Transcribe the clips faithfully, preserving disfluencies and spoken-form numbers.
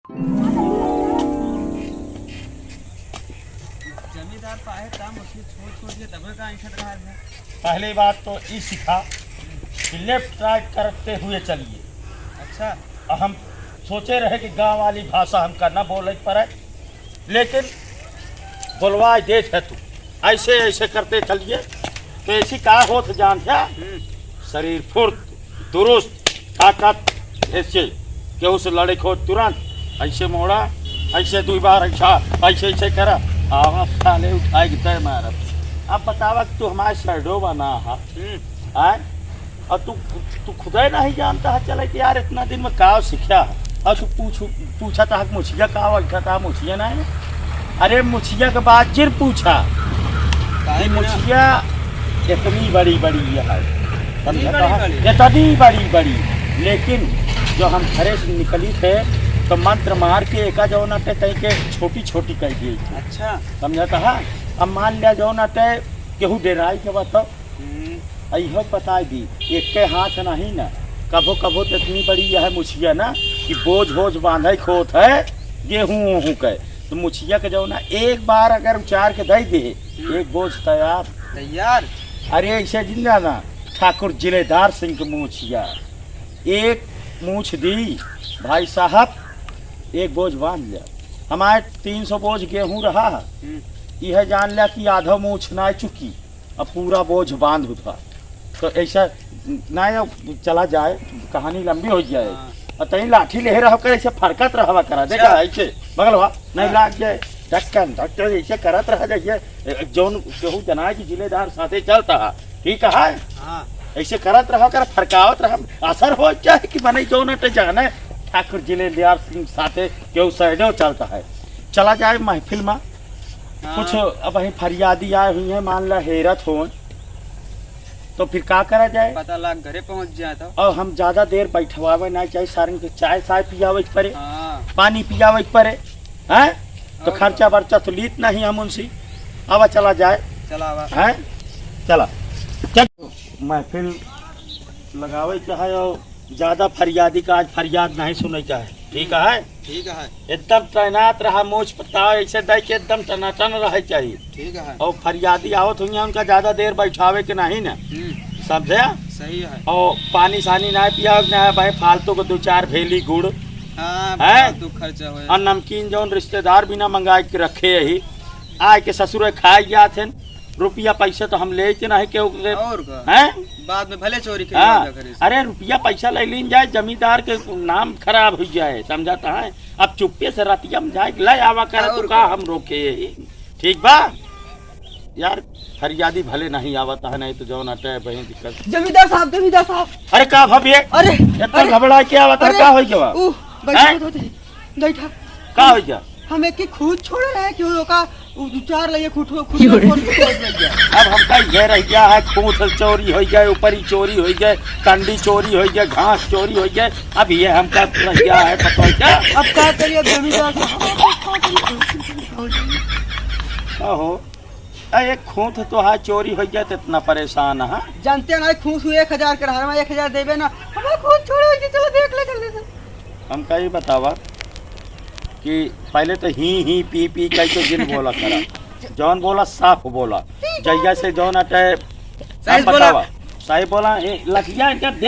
जमींदार साहेब काम मुश्किल छोड़ छोड़ दिए, तबे का ऐसा रहा है। पहली बात तो ई सीखा कि लेफ्ट राइट करते हुए चलिए। अच्छा। और हम सोचे रहे कि गांव वाली भाषा हमका ना बोले के पड़े, लेकिन बोलवाए देत है तू, ऐसे ऐसे करते चलिए तो ऐसी का होत जान क्या? हम्म। शरीर फुर्त, दुरुस्त, ताकत, ऐसे केहू से लड़े को तुरंत ऐसे मोड़ा, ऐसे दुई बार ऐसा, ऐसे ऐसे करा, आवा साले उठाए के तय मारब। अब बतावा कि तू हमारे शैडो बना हा। हम्म। आय? और तू, तू खुदे नहीं जानता है, चले कि यार इतना दिन में का सीखा है? और तू पूछ, पूछा था कि मुछिया का बैठा था, मुछिया नहीं है। अरे मुछिया के बात जिन पूछा, काहे ये ना? मुछिया इतनी बड़ी बड़ी है, समझा इतनी था? बड़ी बड़ी? इतनी बड़ी बड़ी, लेकिन जो हम घरे से निकली थे तो मंत्र मार के एका जो ना ते तई के छोटी छोटी कर दी। अच्छा। समझा था? अब मान लिया जो ना ते केहू डेराई के बताओ, हम्म। आ इहो बताई दी, एक के हाथ नहीं ना, कभो कभो तो इतनी बड़ी यह मुछिया ना कि बोझ बोझ बांधे खोत है गेहूं ओहूं के। तो मुछिया के जो ना एक बार अगर उचार के दे दे, हम्म। एक बोझ तैयार। तैयार। अरे ऐसे जिंदा ना, ठाकुर जिलेदार सिंह के मुछिया, एक मूछ दी भाई साहब, एक बोझ बांध लिया। हमारे तीन सौ बोझ गेहूं रहा है, हम्म। यह जान लिया कि आधा मूछ ना चुकी। अब पूरा बोझ बांध उठा। तो ऐसा ना, अब चला जाए, कहानी लंबी हो जाए। हाँ। और तई लाठी ले रहा कर, ऐसे फरकत रहवा करा, देखा, अच्छा। ऐसे बगल हुआ, नहीं हाँ। लाग जाए, ढक्कन, ढक्कन, ऐसे करत रहा जाइए। ए, जौन केहू जना कि जिलेदार साथे चलता है, ठीक है? हाँ। ऐसे करत रहा कर, फरकावत रहा, असर हो जाए कि मने जौन अटे जाने, ठाकुर जिलेदार सिंह साथे केहू सहजो चलता है। चला जाए महफिल में, हाँ। कुछ अब वहीं फरियादी आए हुई हैं, मान ला हेरत हो, तो फिर का करा जाए? पता लाग घरे पहुंच जाए तो। और हम ज्यादा देर बैठवावे ना चाहे, सारन के चाय साय पियावे के पड़े, हाँ। पानी पियावे के पड़े, हैं? तो और खर्चा का? बर्चा तो लीत नहीं हम उनसे। अब चला जाए। चला आवा। हैं? चला। चल। महफिल लगावे के है और ज्यादा फरियादी का आज फरियाद नहीं सुने के है। ठीक है? ठीक है। एकदम तैनात रहा, मोछ पता ऐसे दे के एकदम टनाटन रहे चाहिए। ठीक है। और फरियादी आवत हुई हैं, उनका ज्यादा देर बैठावे के नहीं ना। हम्म। समझे? सही है। और पानी सानी ना पिया, ना भाई फालतू को दो चार भेली गुड़। हाँ, हैं? फालतू खर्चा होए। और नमकीन जौन रिश्तेदार भी ना मंगाए के रखे यही, आए के ससुर खाए जात हैं। रुपया पैसा तो हम लेते नहीं केहू के। और का? हैं? बाद में भले चोरी के हाँ। अरे रुपया पैसा ले लीन जाए, जमींदार के नाम खराब हो जाए, समझाता है। अब चुप्पे से रतिया में जाए, ले आवा कर, और तू का का? हम रोके यही, ठीक बा? यार, फरियादी भले नहीं आवता है, नहीं तो जौन अटे वहीं दिक्कत। जमींदार साहब, जमींदार साहब। अरे का भा बे? अरे, इतना अरे, घबरा के आवता है, अरे, का हो गया? ऊ, बैठा, हैं? बैठा, बैठा। का हो गया? हम एक ही खूंत छोड़े रहे कि ओका उ दू चार लइए खूंटवा, खूंटवा छोड़ के तोड़ लइए। अब हमका ये रह गया है, खूंट चोरी हो गए, ऊपरी चोरी हो गए, कंडी चोरी हो गए, घास चोरी हो गए। अब ये हमका रह गया है, पता है क्या? अब का करिए, अब जमींदार साहब? का हो? आ, एक खूंट तो है, चोरी हो गया तो इतना परेशान है। जानते हैं ना, खूंट एक हजार के रहा, एक हजार देबे ना, हमारा खूंट चोरी हो गया, चलो देख ले जल्दी से। हमका ई बतावा कि पहले तो ही ही पी पी कह के जिन बोला करा, जौन बोला साफ बोला, जइया से जौन अटे सही बोला। बतावा, सही बोला। ए, लठिया इनका दे,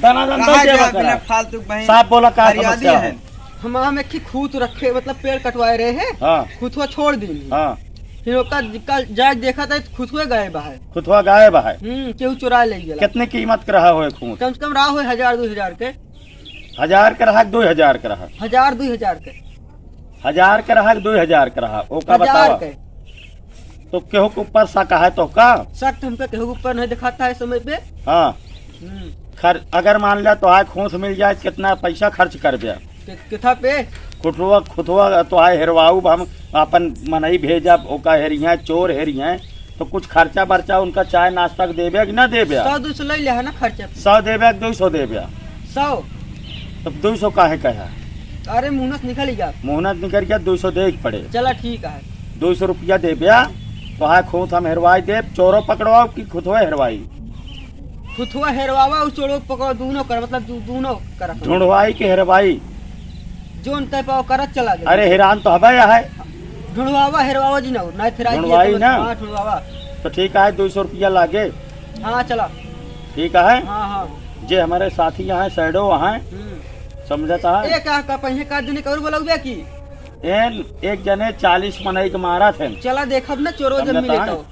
दाना दाना कहाँ दे जा देवा बिना करा। फालतू बहन? साफ बोला, का फरियादी समस्या है? है? हम, हम एक ही खूंट रखे, मतलब पेड़ कटवाए रहे हैं, हाँ। खूंटवा छोड़ दी। हाँ। फिर ओका कल जाए देखा था, खूंटवा गायब है। खूंटवा गायब है? हम्म, केहू चुरा ले गया। कितने कीमत के रहा हो खूंट? कम से कम रहा हो हजार, दो हजार के। हजार के रहा, दो हजार के रहा? हजार, दो हजार के। हजार के रहा, दो हजार के रहा, ओका हजार बतावा। के। तो केहू के ऊपर शक है तो का? शक तो हमका केहू के ऊपर नहीं दिखाता है समय पे। हाँ। हम्म। खर-, अगर मान लिया तो आए खूंट मिल जाए, कितना पैसा खर्च कर दिया? कि-, किथा पे? खुटवा, खुटवा तो आए हेरवाऊ, हम अपन मनई भेजब, ओका हेरिया, चोर हेरिया, तो कुछ खर्चा बर्चा उनका चाय नाश्ता के देबे कि ना देबे? सौ दो सौ ले लिया है ना खर्चा पे। सौ देबे कि दो सौ देबे? सौ। तब दो सौ काहे कहा? अरे मुहनत निकल गया। मुहनत निकल गया, दो सौ दे के पड़े। चला ठीक है। दो सौ रुपया देबे, तो हाँ खूंट हम हेरवाई देब, चोरो पकड़वाओ कि खुदवे हेरवाई? खुदवा हेरवावा और चोरो पकड़ो, दोनों कर, मतलब दू-, दोनों कर। ढूंढवाई के हेरवाई? जोन तय पाव करत चला गया। अरे, हैरान तो हबे है। ढूंढवावा, हेरवावा जी ना, ना फिर आई ढूंढवाई ना। हाँ, ढूंढवावा। तो ठीक है, दो सौ रुपया लागे। हाँ, चला। ठीक है। हाँ, हाँ। जे हमारे साथी यहाँ शैडो वहाँ हम्म। समझता है। ए, का, का पहिए का दिन कौर बोलौबे की? ए, एक जने चालीस मनई के मारा थे। चला देखब ना, चोरो जब समझता मिले है। तो।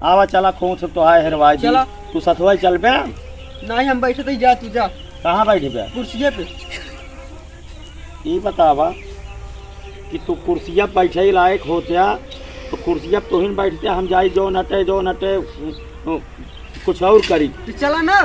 आवा, चला, खूंट तो है, हेरवाई दी। चला। तू सथवा चल बे। नहीं, हम बैठे तो ही जा, तू जा। कहाँ बैठे बे? कुर्सिये पे। ई बतावा कि तू कुर्सिया बैठे लायक होत्या, तो कुर्सिया पे तोहिन बैठते, हम जाई जो नटे, जो नटे, उ, उ, कुछ और करी। तो चला ना,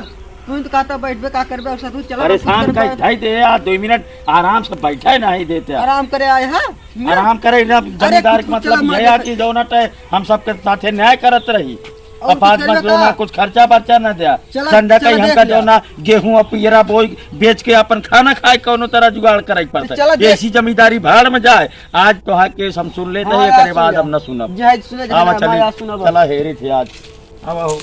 तू ही तो कहता बैठबे, का करबे, और साथ में चला अरे ना, कुछ शाम करबे। का ढाई दे यार, दो मिनट आराम से बैठे नहीं देते। आराम करे आए हैं? आराम करे ना, अरे जमींदार कुछ के मतलब चला, ये मार है दे। कि जो नटे हम सबके साथे न्याय करत रही। और अब आज कुछ मत लो ना, ना। कुछ खर्चा बर्चा ना द्या। चला, संडा चला कहीं हमका देख जो लिया। ना गेहूं और पियरा बोई बेच के अपन खाना खाए, कौनो तरह जुगाड़ करे के पड़ता चला है। देख। ऐसी जमींदारी भाड़ में जाए। आज तो हा केस हम सुन लेते हाँ, हैं, आज एकरे सुन बाद लिया। हम ना सुनब। जय सुने, जय आवा ना, चली। आज सुनब। चला हेरी थे आज। आवा हो।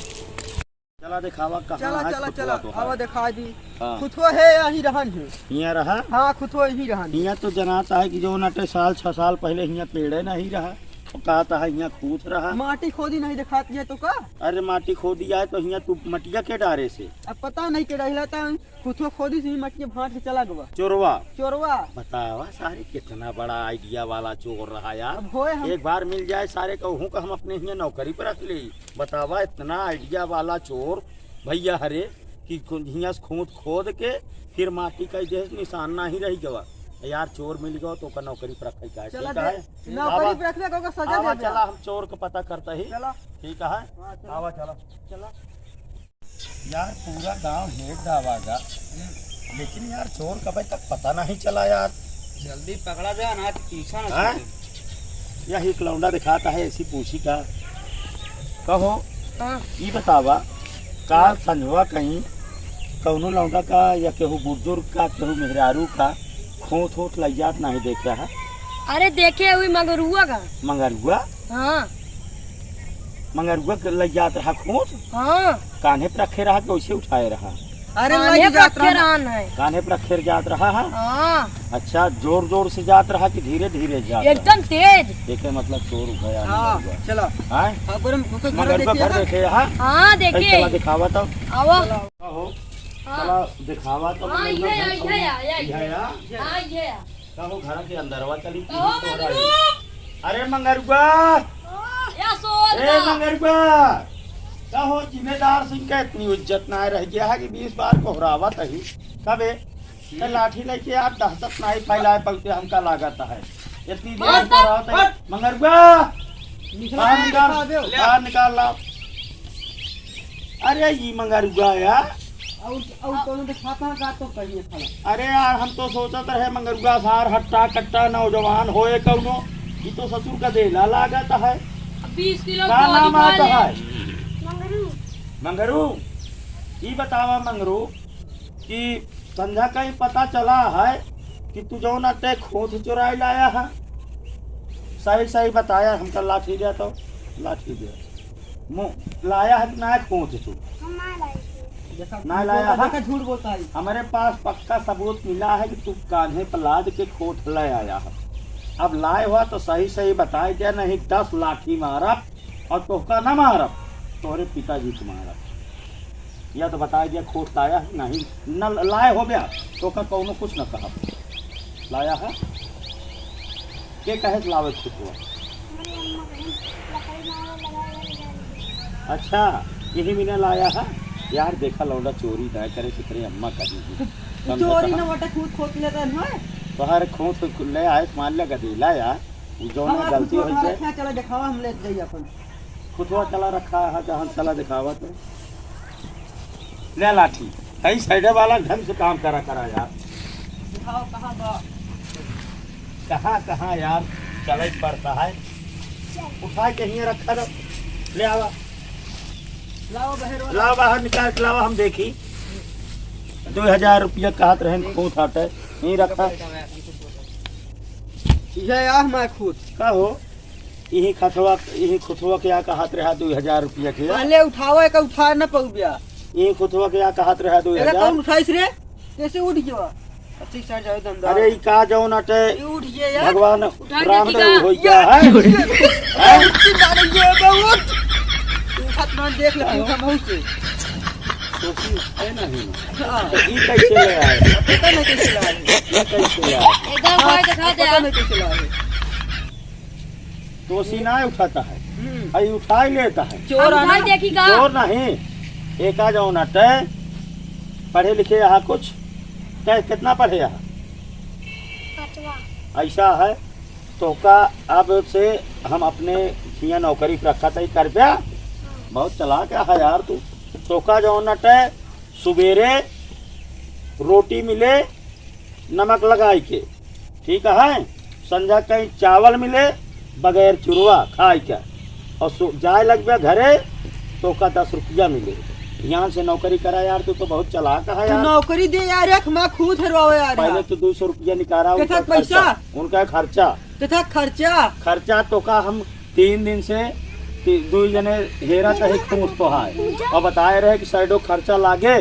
चला दिखावा कहाँ चला, है चला, खुतवा चला। तो है। आवा दिखा दी। हाँ। खुतवा है, यहीं रहन है। हियाँ रहा? हाँ, खुतवा यहीं रहन। हियाँ तो जनाता है कि जो नटे साल, छह साल पहले हियाँ पेड़े नहीं रहा। वो कहता है हियाँ खूंट रहा। माटी खोदी नहीं दिखाती है तो का? अरे माटी खोदी आए तो हियाँ तू मटिया के डारे से? अब पता नहीं के डाहिला था, खुतवा खोदी से ही मटिया भांट के चला गवा। चोरवा। चोरवा। बतावा सारे कितना बड़ा idea वाला चोर रहा यार। अब होए हम। एक बार मिल जाए सारे कहूँ का हम अपने हियाँ नौकरी पर रख ले। बतावा इतना idea वाला चोर भैया हरे कि खु-, हियाँ से खूंट खोद के फिर माटी का देश निशान ना ही रह गवा। यार चोर मिल गवा तो ओकर नौकरी पर रखे का है, चला ठीक दे, है? नौकरी आवा, पर रखले का ओकर सजा आवा, दे दे। चला हम चोर को पता करता ही। चला। ठीक है? हाँ, चला। आवा, चला। चला। यार पूरा गांव हेर दावागा, लेकिन यार चोर कब तक पता नहीं चला यार। जल्दी पकड़ा जा ना, पीछा ना हैं? छूटे। यह एक लौंडा दिखाता है, ऐसी पूछी का। कहो, हाँ। ई बतावा, का संझवा कहीं कौनो लौंडा का या केहू बुजुर्ग का, केहू मेहरारू का खोंत होत लैजात नहीं देखे है? अरे देखे हुई मंगरुआ का। मंगरुआ? हाँ। मंगरुआ के लैजात रहा खोंत? हाँ। कान्हे पर रखे रहा कि वैसे उठाए रहा? अरे कान्हे लग पर जात रखे रहा ना। रहन है। कान्हे पर रखे जात रहा है? हाँ। अच्छा, जोर जोर से जात रहा कि धीरे धीरे जात रहा? एकदम तेज। देखे मतलब चोर उठाया हाँ, मंगरुआ। चला। हाँ? हाँ, पर हम ओकर घर मंगरुआ देखिए घर ना। देखे, हाँ? हाँ, चला देखिए। दिखावा तो। आवा। आहो। हाँ। चला दिखावा तो हाँ, मंगरुआ ये घर है, कौन ये है? है, ये ये है। है, हाँ? हाँ, ये है। कहो घर के अंदरवा चली कहो तोहरा मंगरू। ही। अरे मंगरुआ। या सोर ए का। मंगरुआ। कहो जिम्मेदार सिंह का इतनी इज्जत ना रह गया है कि बीस बार कोहरावत ही। कबे? ते लाठी लेके आप दहशत नहीं फैलाए पाते हमका लागत है। इतनी देर मार दे। कोहरावत है। हट। मंगरुआ। निकल बाहर निकाल, आ, आ, आ, बाहर निकाल ला। अरे ई मंगरुआ यार। और, और कौनो दिखाता है का तो कहिए खड़ा। अरे यार, हम तो सोचत रहे मंगरुआ सार हट्टा कट्टा नौजवान होए कौनो। ई तो ससुर का देला लागत है। बीस किलो का गोली नाम आता मारे। है? मंगरू। मंगरू, ई बतावा मंगरू कि संझा का ही पता चला है कि तू जौन अटे खोंत चुराए लाया है? सही सही बताया, हमका लाठी दे तो लाठी दे। मु-, लाया है कि ना खोंत तू? हम ना लाए थे। देखा, ना झूठ लाया बोलता है, है? देखा, झूठ बोलता है। हमारे पास पक्का सबूत मिला है कि तू कान्हे पर लाद के खोंत ले आया है। अब लाए हुआ तो सही सही बताए दे, नहीं दस लाठी मारब और तोहका ना मारब, तोहरे पिताजी के मारब। या तो बताए दिया खोंत लाया है, नहीं न लाए हो गया तो का कौनो कुछ न कहा। लाया है? के कहे से लावे खुद को? अच्छा, यही मैंने लाया है। यार देखा लौंडा चोरी ना करे, कितने अम्मा कही थी। चोरी ना बटे, खुद खोंत लेता है। तोहर खोंत ले आए, मान ले गदीला यार। उ जौन हमारा गलती खुद होई हमारा है। क्या चला दिखावा, हम ले जाई अपन। खुदवा चला रखा है, जहाँ चला दिखावा तो। ले लाठी, कई साइडे वाला ढंग से काम करा करा यार। दिखाओ कहाँ बा? कहाँ, कहाँ यार, चले पड़ता है। उठा के हियाँ रखा रहो। ले आवा। लाओ बहर वाला। लाओ बाहर निकाल के लावा, हम देखी। दो हजार रुपया कहत रहन, खूंत हटे, यहीं रखा। यह आ हमारा खूंत। का हो? यही खतवा, यही खुतवा के या कहत रहा दो हजार रुपया के? पहले उठावा, एक उठा न पउबिया। यही खुतवा के या कहत रहा दो हजार? एका कौन उठाइस रे? कैसे उठ गया? अच्छी सर जाओ दमदार। अरे, ई का जौन अटे? ई उठ ये यार। भगवान उठा के राम की तो का? हो गया है। ये, हैं? ये, ये, ये, ये, उठ। तू उठत ना देख ले, तू हम से। तो की है नहीं। हाँ। ई कैसे ले आए? पता नहीं कैसे ले आए। ई कैसे ले आए? एकदम हाँ, भाई दिखा दे पता यार। नहीं कैसे ले आए। तोसी ना उठाता है, हम्म। अई उठाई लेता है। चोर हम है ना? उठाई देखी का? चोर नहीं, एका जौन अटे, पढ़े लिखे यहाँ कुछ, कै-, कितना पढ़े यहाँ? पाँचवा। ऐसा है, तोका अब से हम अपने हियाँ नौकरी पे रखा था, कर प्या? हाँ। बहुत चालाक है यार तू। तोका जौन अटे, सुबेरे रोटी मिले, नमक लगाई के, ठीक है, संझा कहीं चावल मिले बगैर चुरवा खाए के, और सो जाए लगबे घरे तो का दस रुपया मिले। ध्यान से नौकरी करा यार, तू तो बहुत चालाक है तू यार। नौकरी दे यार, एक माँ खुद हरवावे यार पहले यार। तो दो सौ रुपया निकाला, केथा उनका पैसा? खर्चा, उनका खर्चा। केथा खर्चा? खर्चा तो का हम तीन दिन से ती-, दुई जने हेरा तही खूंस तो है। और बताए रहे कि साइडो खर्चा लागे,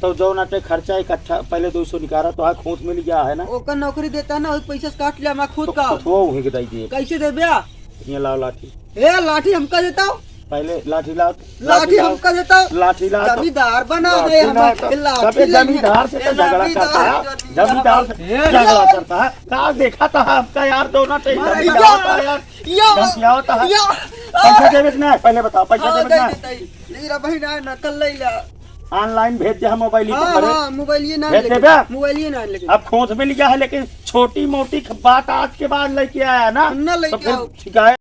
तो जौन अटे खर्चा इकट्ठा पहले दो सौ निकाला तो है, खूंस मिल गया है ना। ओकर नौकरी देता ना, ओही पैसा से काट लिया, मैं खुद तो का। खुद वो उहे के दई दिए। कैसे देब्या? ये लाओ लाठी। ए, लाठी हमका देता हो? पहले लाठी लाओ। लाठी लाओ। हमका देता हो? लाठी लाओ तो। जमींदार बना लाठी दे लाओ हमका। तो। लाठी अबे ले। जमींदार से तो झगड़ा जमींदार करता है। जमींदार। जमींदार से ए। झगड़ा करता है। का देखा था हमका यार, दोनों टेम मारा धमकियावत है यार। या, धमकियावत है। या। पैसा देवे कि ना? पहले बताओ, पैसा हाँ, देवे कि दे ना? देता ही। लेकिन अब भाई ना, नकल ले ला। Online भेज दे, हम मोबाइल हाँ, पर हाँ, मोबाइल ये ना भेज लेके, देबे? मोबाइल ये ना लेके। अब खोज में लिया है, लेकिन छोटी मोटी ख-, बात आज के बाद लेके आया ना, ना लेके तो फिर आओ। शिकायत